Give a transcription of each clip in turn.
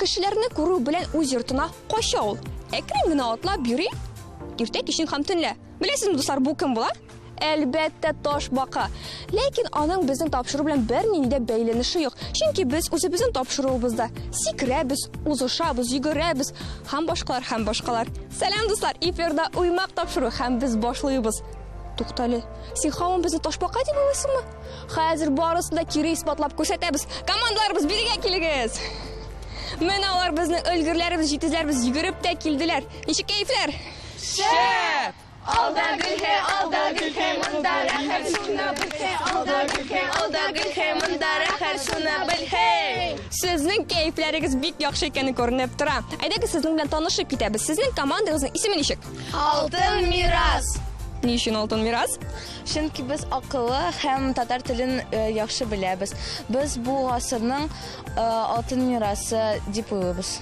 Кешеләрне күрү белән үз йортына кача ул. Әкрен генә атлап йөри, иртә кичен һәм төнлә. Беләсезме, дуслар, бу кем була? Әлбәттә, ташбака. Ләкин аның безнең тапшыру белән бернинди дә бәйләнеше юк. Чөнки без үзебезнең тапшыруыбызда сикерәбез, узышабыз, йөгерәбез һәм башкалар, һәм башкалар. Сәлам, дуслар! Эфирда Уймак тапшыру һәм без башлыйбыз. Туктале, син һаман безне ташбака дип уйлыйсыңмы? Хәзер барысын да кире исбатлап күрсәтәбез. Командаларыбыз, бирегә килегез! Менә алар безнең өлгерләребез, җитезләребез йөгереп тә килделәр. Ничек кәефләр? Шәп! Алда гөлхә, алда гөлхә, монда рәхәт, шуны белхә. Алда гөлхә, алда гөлхә, монда рәхәт, шуны белхә. Сезнең кәефләрегез бик яхшы икәне күренеп тора. Әйдәгез сезнең белән танышып китәбез. Сезнең командагызның исеме ничек? Алтын мирас. Ни өчен алтын мирас? Чөнки без акыллы һәм татар телен э, яхшы беләбез. Без бу гасырның э, алтын мирасы дип уйлыйбыз.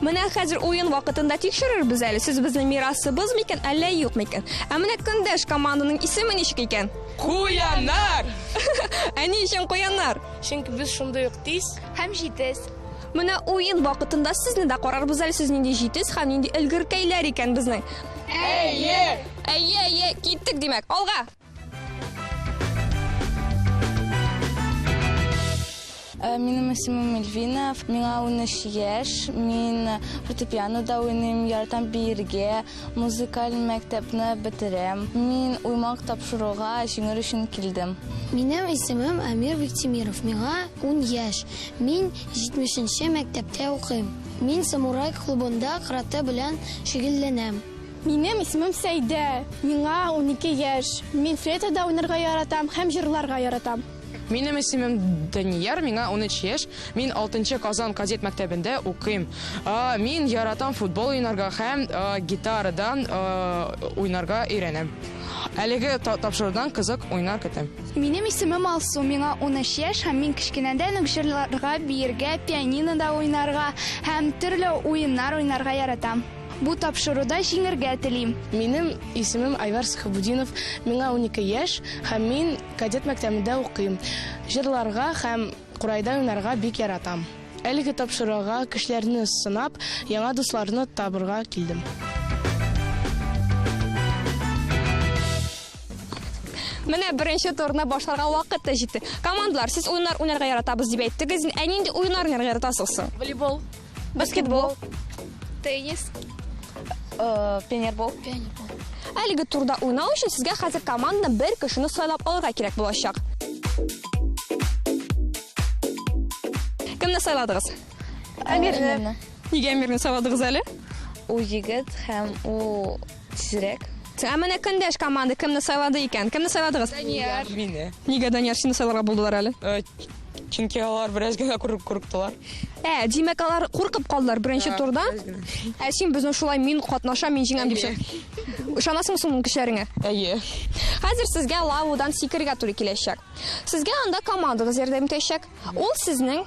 Менә хәзер уен вакытында тикшерербез әле, сез безнең мирасыбыз микән, әллә юк микән? Ә менә көндәш команданың исеме ничек икән? Куяннар! Ә ни өчен куяннар? Чөнки без шундый ук тиз һәм җитез. Менә уен вакытында сезне дә карарбыз әле, сез нинди җитез һәм нинди өлгеркәйләр икән безнең. Әйе! Әйе, әйе, киттек димәк, алга! Э, минем исемем Эльвина, миңа 13 яшь, мин фортепианода уйныйм, яратам биергә, музыкаль мәктәпне бетерәм. Мин уймак тапшыруга җиңер өчен килдем. Минем исемем Әмир Биктимиров, миңа 10 яшь. Мин 70 нче мәктәптә укыйм. Мин Самурай клубында каратэ белән шөгыльләнәм. Минем исемем Сәйдә, миңа 12 яшь. Мин флейтада уйнарга яратам һәм җырларга яратам. Минем исемем Данияр, миңа 13 яшь. Мин 6 Казан кадет мәктәбендә укыйм. Мин яратам футбол уйнарга һәм гитарадан уйнарга өйрәнәм. Әлеге тапшырудан кызык уйнар көтәм. Минем исемем Алсу, миңа 13 яшь һәм мин кечкенәдән үк җырларга, биергә, пианинода уйнарга һәм төрле уеннар уйнарга яратам. Бу тапшыруда җиңергә телим. Минем исемем Айвар Сахабудинов, миңа 12 яшь һәм мин кадет мәктәбендә укыйм. Җырларга һәм курайда уйнарга бик яратам. Әлеге тапшыруга көчләрне сынап, яңа дусларны табырга килдем. Менә беренче турны башларга вакыт та җитте. Командалар, сез уеннар уйнарга яратабыз дип әйттегез. Ә нинди уеннар уйнарга яратасыз соң? Волейбол. Баскетбол. Теннис. Э, пионербол. Әлеге турда уйнау өчен сезгә хәзер командадан бер кешене сайлап алырга кирәк булачак. Кемне сайладыгыз? Әмирне. Нигә Әмирне сайладыгыз әле? Ул егет һәм ул тизрәк. Ә менә көндәш команда кемне сайлады икән? Кемне сайладыгыз? Данияр. Мине. Нигә Данияр сине сайларга булдылар әле? Э, чөнки алар бераз генә курыктылар. Ә, димәк, алар куркып калдылар беренче турда. Ә син безне шулай мин катнашам, мин җиңәм дип Ышанасыңмы соң көчләреңә? Әйе. Хәзер сезгә лавадан сикерергә туры киләчәк. Сезгә анда командагыз ярдәм итәчәк. Ул сезнең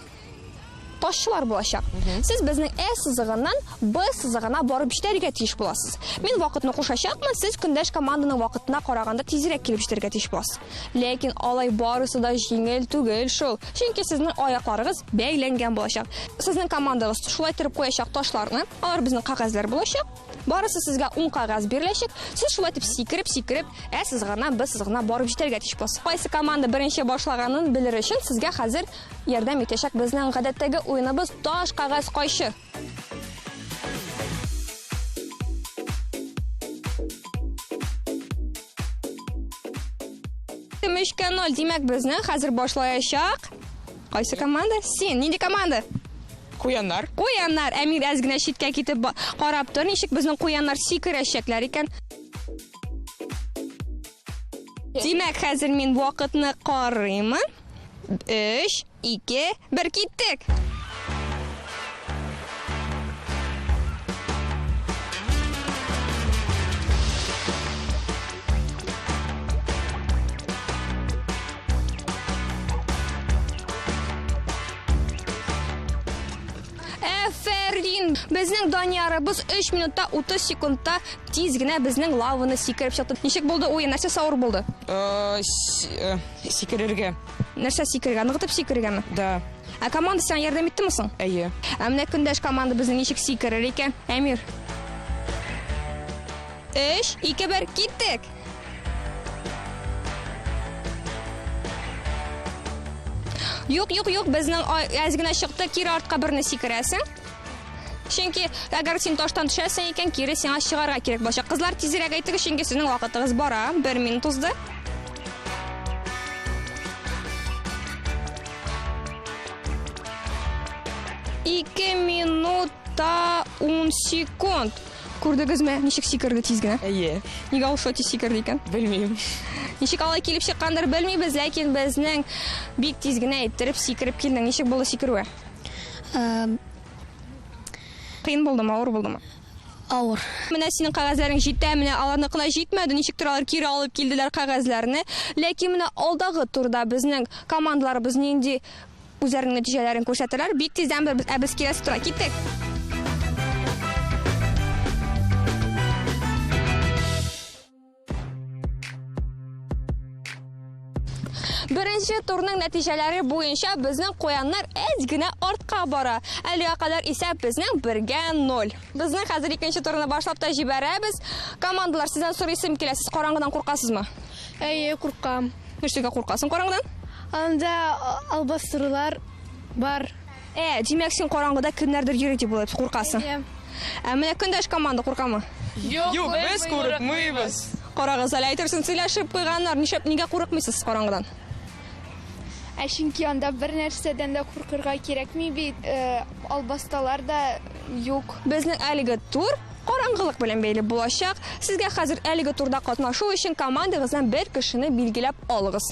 ташчылар булачак. Сез безнең Э сызыгыннан Б сызыгына барып җитәргә тиеш буласыз. Мин вакытны кушачакмын, сез көндәш команданың вакытына караганда тизрәк килеп җитәргә тиеш буласыз. Ләкин алай барысы да җиңел түгел шул. Чөнки сезнең аякларыгыз бәйләнгән булачак. Сезнең командагыз шулай торып куячак ташларны, алар безнең кәгазьләр булачак. Барысы сезгә ун кәгазь биреләчәк. Сез шулай итеп сикереп-сикереп Ә сызыгына, Б сызыгына барып җитәргә тиеш буласыз. Кайсы команда беренче башлаганын белер өчен сезгә хәзер ярдәм итәчәк безнең гадәттәге уеныбыз таш, кәгазь, кайчы. Өчкә ноль. Димәк, безнең хәзер башлаячак. Кайсы команда? Син. Нинди команда? Куяннар. Куяннар. Әмир әз генә читкә китеп карап тор, ничек безнең куяннар сикерәчәкләр икән. Димәк, хәзер мин вакытны карыймын. 3, 2, 1, киттек! Әфәрин! Безнең Даниярыбыз 3 минутта 30 секундта тиз генә безнең лаваны сикереп чыкты. Ничек булды уен? Нәрсә савыр булды? Э, э, сикерергә. Нәрсә сикерергә? Ныгытып сикерергәме? Да. Ә команда сиңа ярдәм иттеме соң? Әйе. Ә менә көндәш команда безнең ничек сикерер икән? Әмир. 3, 2, 1, киттек! Юк, юк, юк, безнең әз генә чыкты, кире артка берне сикерәсең. Чөнки әгәр син таштан төшәсең икән, кире сиңа чыгарга кирәк булачак. Кызлар, тизрәк әйтегез, чөнки сезнең вакытыгыз бара. Бер минут узды. Ике минутта ун секунд. Күрдегезме, ничек сикерде тиз генә? Әйе. Нигә ул шулай тиз сикерде икән? Белмим. Ничек алай килеп чыккандыр, белмибез, ләкин безнең бик тиз генә иттереп сикереп килдең. Ничек булды сикерүе? Кыен булдымы, авыр булдымы? Авыр. Менә синең кәгазьләрең җитә, менә аларныкына җитмәде, ничектер алар кире алып килделәр кәгазьләрне. Ләкин менә алдагы турда безнең командаларыбыз нинди үзләренең нәтиҗәләрен күрсәтәләр. Бик тиздән без, ә без киләсе турга киттек. Беренче турның нәтиҗәләре буенча безнең куяннар әз генә артка бара. Әлегә кадәр исәп безнең бергә ноль. Безнең хәзер икенче турны башлап та җибәрәбез. Командалар, сездән сорыйсым килә, сез караңгыдан куркасызмы? Әйе, куркам. Нәрсәгә куркасың караңгыдан? Анда албастырулар бар. Ә, димәк, син караңгыда кемнәрдер йөри дип уйлап куркасың. Әйе. Ә менә көндәш команда куркамы? Юк, без курыкмыйбыз. Карагыз әле, әйтерсең сөйләшеп куйганнар. Нишләп, нигә курыкмыйсыз караңгыдан? Ә чөнки анда бер нәрсәдән дә куркырга кирәкми бит, албасталар да юк. Безнең әлеге тур караңгылык белән бәйле булачак. Сезгә хәзер әлеге турда катнашу өчен командагыздан бер кешене билгеләп алыгыз.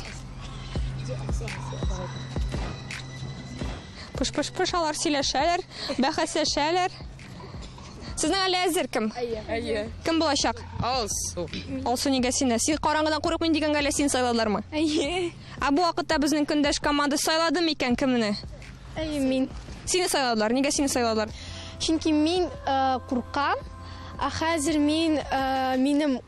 Пыш-пыш-пыш алар сөйләшәләр, бәхәсләшәләр. Сезнең әле әзер кем? Әйе. Кем булачак? Алсу. Алсу нигә сине? Син караңгыдан курыкмыйм дигәнгә әллә сине сайладылармы? Әйе. Ә бу вакытта безнең көндәш команда сайлады микән кемне? Әйе, мин. Сине сайладылар. Нигә сине сайладылар? Чөнки мин куркам, ә хәзер мин минем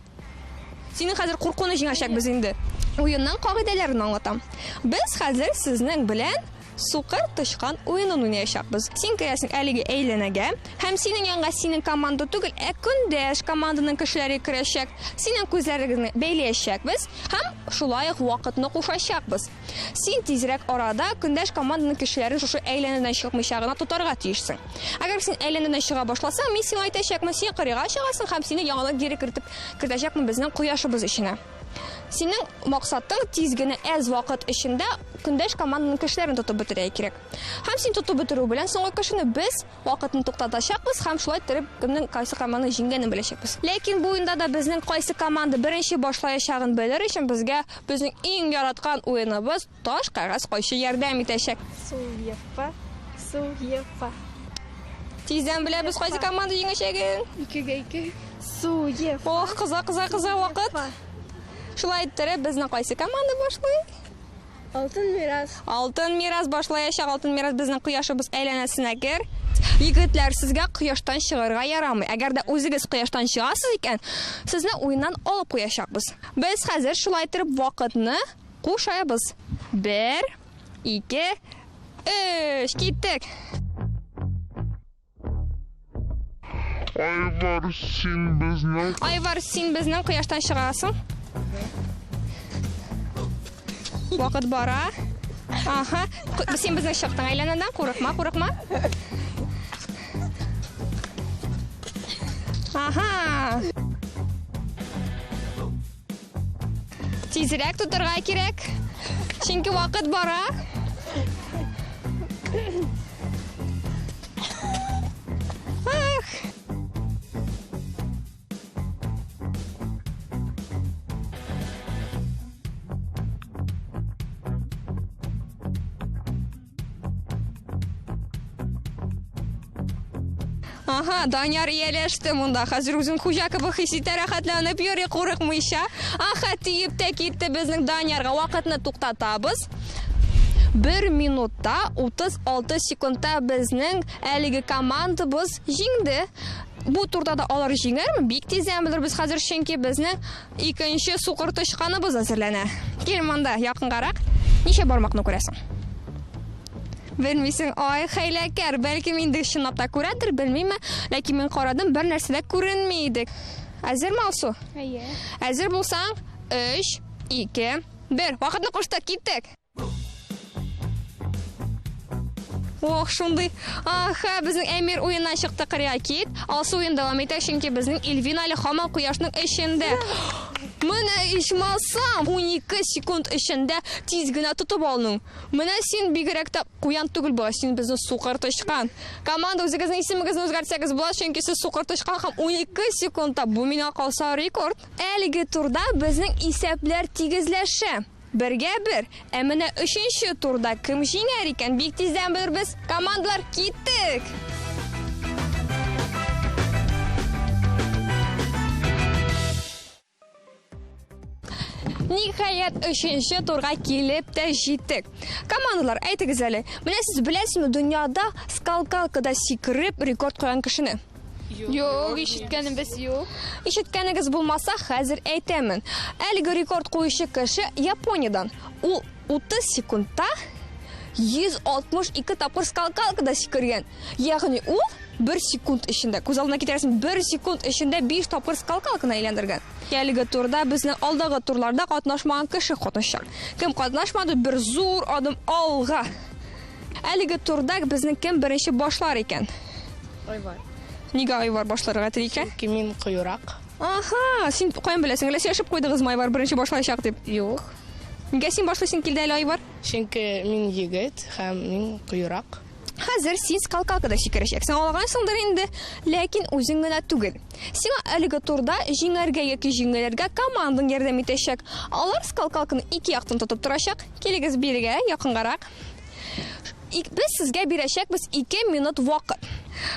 Синең хәзер куркуны җиңәчәкбез инде. Уенның кагыйдәләрен аңлатам. Без хәзер сезнең белән сукыр тычкан уенын уйнаячакбыз. Син керәсең әлеге әйләнәгә, һәм синең янга синең команда түгел, ә көндәш команданың кешеләре керәчәк. Синең күзләрегезне бәйләячәкбез һәм шулай ук вакытны кушачакбыз. Син тизрәк арада көндәш команданың кешеләрен шушы әйләнәдән чыкмыйча гына тотарга тиешсең. Әгәр син әйләнәдән чыга башласаң, мин сиңа әйтәчәкмен, син кырыйга чыгасың һәм сине яңадан кире кертеп кертәчәкмен безнең кояшыбыз эченә. Синең максатың тиз генә әз вакыт эчендә көндәш команданың кешеләрен тотып бетерергә кирәк. Һәм син тотып бетерү белән соңгы кешене без вакытны туктатачакбыз һәм шулай иттереп кемнең кайсы команда җиңгәнен беләчәкбез. Ләкин бу уенда да безнең кайсы команда беренче башлаячагын белер өчен безгә безнең иң яраткан уеныбыз таш, кәгазь, кайчы ярдәм итәчәк. Суефа, Суефа. Тиздән беләбез кайсы команда җиңәчәген. Икегә ике. Суефа. Ох, кыза, кыза, кыза вакыт. Шулай иттереп безнең кайсы команда башлый? Алтын мирас. Алтын мирас башлаячак. Алтын мирас безнең кояшыбыз әйләнәсенә кер. Егетләр, сезгә кояштан чыгарга ярамый. Әгәр дә үзегез кояштан чыгасыз икән, сезне уеннан алып куячакбыз. Без хәзер шулай иттереп вакытны кушабыз. 1, 2, 3, киттек. Айвар, син безнең Айвар, син безнең кояштан чыгасың. Вакыт бара. Аха. Син безнең чыктың әйләнәдән, курыкма, курыкма. Аха. Тизрәк тотарга кирәк. Чөнки вакыт бара. Ах. Ага, Данияр ияләште монда. Хәзер үзен хуҗа кебек хис итә, рәхәтләнеп йөри, курыкмыйча. Аха, тиеп тә китте безнең Даниярга. Вакытны туктатабыз. 1 минутта 36 секундта безнең әлеге командабыз җиңде. Бу турда да алар җиңәрме? Бик тиздән белербез хәзер, чөнки безнең икенче сукыр тычканыбыз әзерләнә. Кил монда, якынгарак. Ничә бармакны күрәсең? Белмисең, ай, хәйләкәр, бәлкем инде чынлап та күрәдер, белмиме, ләкин мин карадым, бер нәрсә дә күренми иде. Әзерме, Алсу? Әйе. Әзер булсаң, 3, 2, 1. Вакытны куштык, киттек. Ох, шундый. Аха, безнең Әмир уеннан чыкты кырыйга кит. Алсу уен дәвам итә, чөнки безнең Эльвина әле һаман кояшның эчендә. Менә ичмасам, 12 секунд эчендә тиз генә тотып алдың. Менә син бигрәк тә куян түгел була, син безне сукыр тычкан. Команда, үзегезнең исемегезне үзгәртсәгез була, чөнки сез сукыр тычкан һәм 12 секундта бу миңа калса рекорд. Әлеге турда безнең исәпләр тигезләшә. Бергә бер. Ә менә өченче турда кем җиңәр икән, бик тиздән белербез. Командалар, киттек! Ниһаять, өченче турга килеп тә җиттек. Командалар, әйтегез әле, менә сез беләсезме дөньяда скалкалкада сикереп рекорд куйган кешене? Юк, ишеткәнебез юк. Ишеткәнегез булмаса, хәзер әйтәмен. Әлеге рекорд куючы кеше Япониядән. Ул 30 секундта 162 тапкыр скалкалкада сикергән. Ягъни ул 1 секунд эчендә, күз алдына китерәсең, 1 секунд эчендә 5 тапкыр скалкалканы әйләндергән. Әлеге турда безнең алдагы турларда катнашмаган кеше катнашачак. Кем катнашмады, бер зур адым алга. Әлеге турда безнең кем беренче башлар икән? Айвар. Нигә Айвар башларга тели икән? Чөнки мин кыюрак. Аха, син каян беләсең? Әллә сөйләшеп куйдыгызмы Айвар беренче башлаячак дип? Юк. Нигә син башлыйсың килде әле, Айвар? Чөнки мин егет һәм мин кыюрак. Хәзер син скалкалкада сикерәчәксең, алгансыңдыр инде, ләкин үзең генә түгел. Сиңа әлеге турда җиңәргә яки җиңелергә командаң ярдәм итәчәк. Алар скалкалканы ике яктан тотып торачак. Килегез бирегә, якынгарак. Без сезгә бирәчәкбез 2 минут вакыт.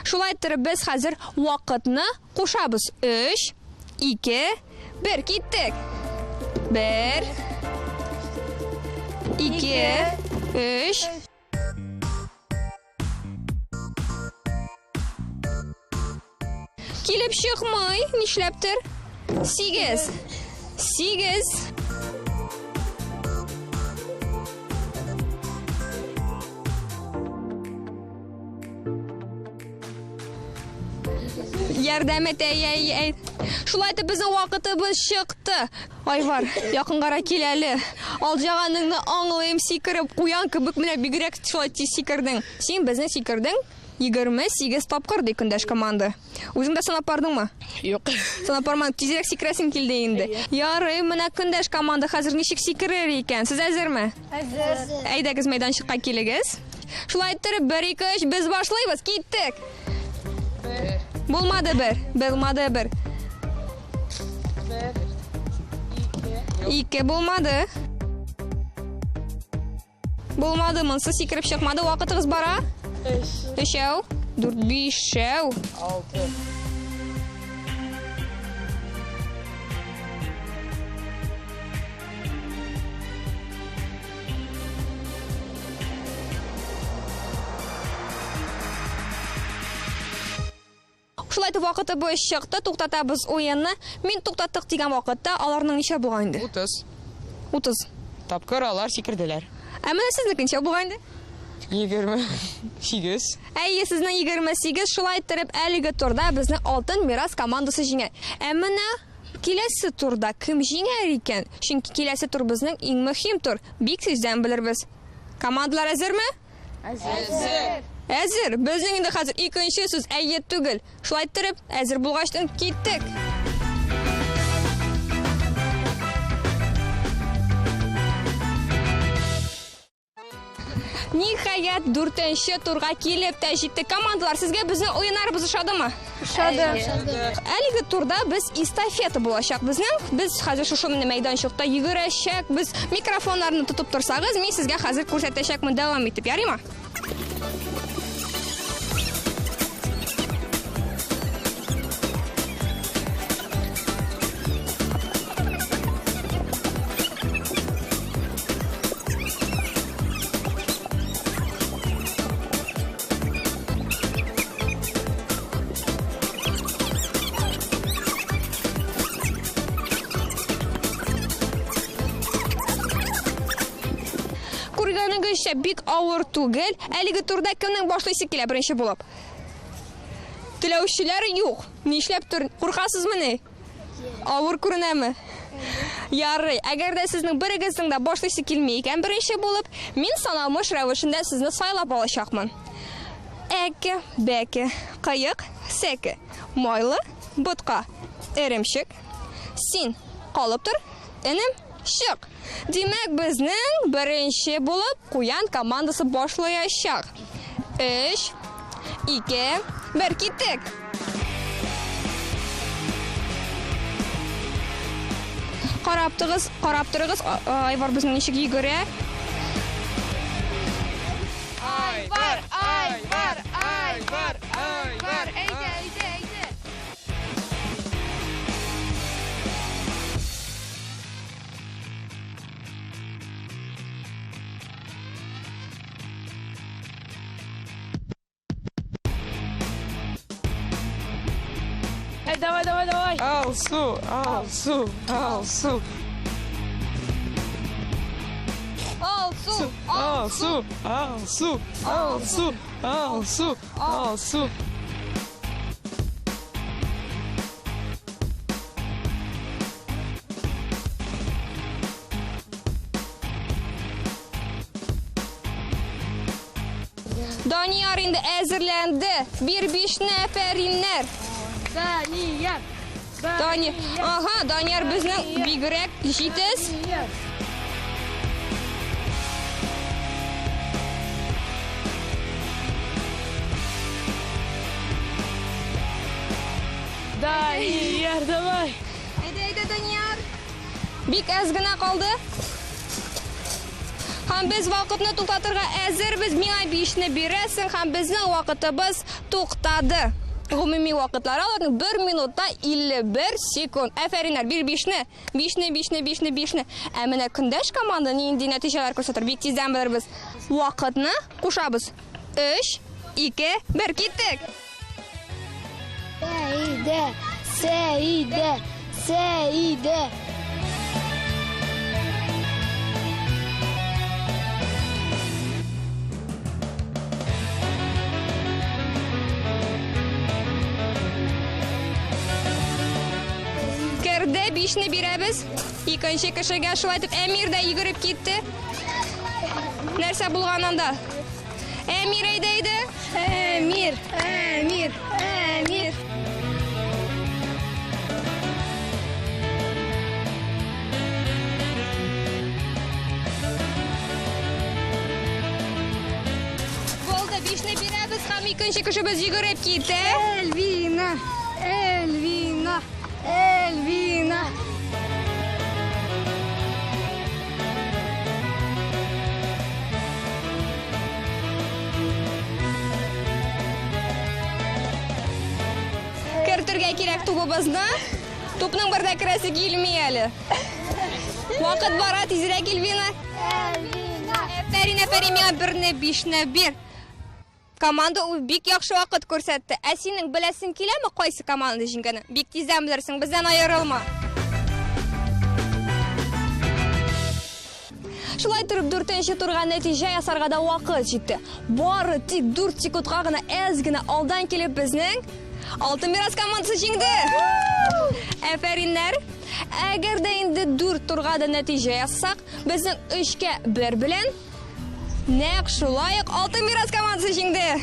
Шулай итеп без хәзер вакытны кушабыз. 3, 2, 1, киттек. 1, 2, 3. Килеп чыкмый, нишләптер? 8. 8. Ярдәм итә, әй, әй. Шулай итеп безнең вакытыбыз чыкты. Айвар, якынгарак кил әле. Алҗаганыңны аңлыйм, сикереп куян кебек менә бигрәк шулай тиз сикердең. Син безне сикердең 28 тапкыр, ди көндәш команда. Үзең дә санап бардыңмы? Юк. Санап бармадың, тизрәк сикерәсең килде инде. Ярый, менә көндәш команда хәзер ничек сикерер икән? Сез әзерме? Әзер. Әйдәгез мәйданчыкка килегез. Шулай иттереп, 1, 2, 3, без башлыйбыз. Киттек. Бер. Булмады бер, булмады бер. Бер, ике. Ике булмады. Булмады, монсы сикереп чыкмады. Вакытыгыз бара. Өч. Өчәү, дүрт, бишәү. Алты. Шулай итеп вакытыбыз чыкты, туктатабыз уенны. Мин туктаттык дигән вакытта аларның ничә булган инде? 30. 30. Тапкыр алар сикерделәр. Ә менә сезнеке ничә булган инде? 28. Әйе, сезнең 28. Шулай иттереп, әлеге турда безнең Алтын Мирас командасы җиңә. Ә менә киләсе турда кем җиңәр икән? Чөнки киләсе тур безнең иң мөһим тур. Бик тиздән белербез. Командалар әзерме? Әзер. Әзер. Безнең инде хәзер икенче сүз әйе түгел. Шулай иттереп, әзер булгачтын киттек. Ниһаять, дүртенче турга килеп тә җиттек. Командалар, сезгә безнең уеннарыбыз ошадымы? Ошады. Әлеге турда без эстафета булачак безнең. Без хәзер шушы менә мәйданчыкта йөгерәчәк. Без микрофоннарны тотып торсагыз, мин сезгә хәзер күрсәтәчәкмен дәвам итеп. Ярыймы? Күргәнегезчә, бик авыр түгел. Әлеге турда кемнең башлыйсы килә беренче булып? Теләүчеләр юк. Нишләптер, куркасызмыни? Авыр күренәме? Ярый, әгәр дә сезнең берегезнең дә башлыйсы килми икән беренче булып, мин саналмыш рәвешендә сезне сайлап алачакмын. Әке, бәке, кыек, сәке, майлы, ботка, эремчек. Син калып тор, энем, чык. Димәк, безнең беренче булып Куян командасы башлаячак. 3, 2, 1, киттек! Карап торыгыз, карап торыгыз, Айвар безнең ничек йөгерә. Айвар, Айвар, Айвар, Айвар, әйдә, әйдә, әйдә. Эй, давай, давай, давай. Алсу, Алсу, Алсу. Алсу, Алсу, Алсу, Алсу, Алсу, Алсу. Данияр инде әзерләнде. Бир бишне, әфәриннәр. Данияр. Дани, ага, Данияр безнең бигрәк җитез. Данияр, давай. Әйдә, әйдә, Данияр. Бик әз генә калды. Һәм без вакытны туктатырга әзербез. Миңа бишне бирәсең һәм безнең вакытыбыз туктады. Гомуми вакытлары аларның 1 минутта 51 секунд. Әфәриннәр, бир бишне, бишне, бишне, бишне, бишне. Ә менә көндәш команда нинди нәтиҗәләр күрсәтер, бик тиздән белербез. Вакытны кушабыз. 3, 2, 1, киттек! Сәидә, Сәидә, Сәидә. Керде, бишне бирәбез. Икенче кешегә шулай итеп Әмир дә йөгереп китте. Нәрсә булган анда? Әмир әйдә, әйдә. Әмир, Әмир, Әмир. Булды, бишне бирәбез һәм икенче кешебез йөгереп китте. Эльвина, Эльвина, Эльвина. Кертергә кирәк тубыбызны. Тупның бер дә керәсе килми әле. Вакыт бара, тизрәк, Эльвина. Эльвина. Әфәрин, әфәрин, миңа берне, бишне бир. Команда ул бик яхшы вакыт күрсәтте. Ә синең беләсең киләме, кайсы команда җиңгәнен? Бик тиздән белерсең, бездән аерылма. Шулай торып, дүртенче турга нәтиҗә ясарга да вакыт җитте. Бары тик 4 секундка гына әз генә алдан килеп безнең Алтын Мирас командасы җиңде. Әфәриннәр. Әгәр дә инде 4 турга да нәтиҗә ясасак, безнең 3-кә 1 белән нәкъ шулай ук Алтын Мирас командасы җиңде.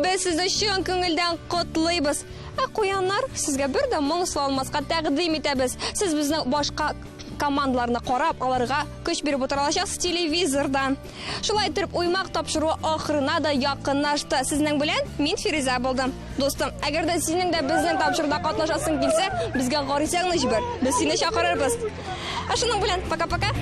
Без сезне чын күңелдән котлыйбыз. Ә куяннар, сезгә бер дә моң салмаска тәкъдим итәбез. Сез безнең башка командаларны карап, аларга көч биреп утыра алачаксыз телевизордан. Шулай итеп, уймак тапшыруы ахырына да якынлашты. Сезнең белән мин Фиризә булдым. Дустым, әгәр дә синең дә безнең тапшыруда катнашасың килсә, безгә гаризаңны җибәр. Без сине чакырырбыз. Ә шуның белән пока-пока.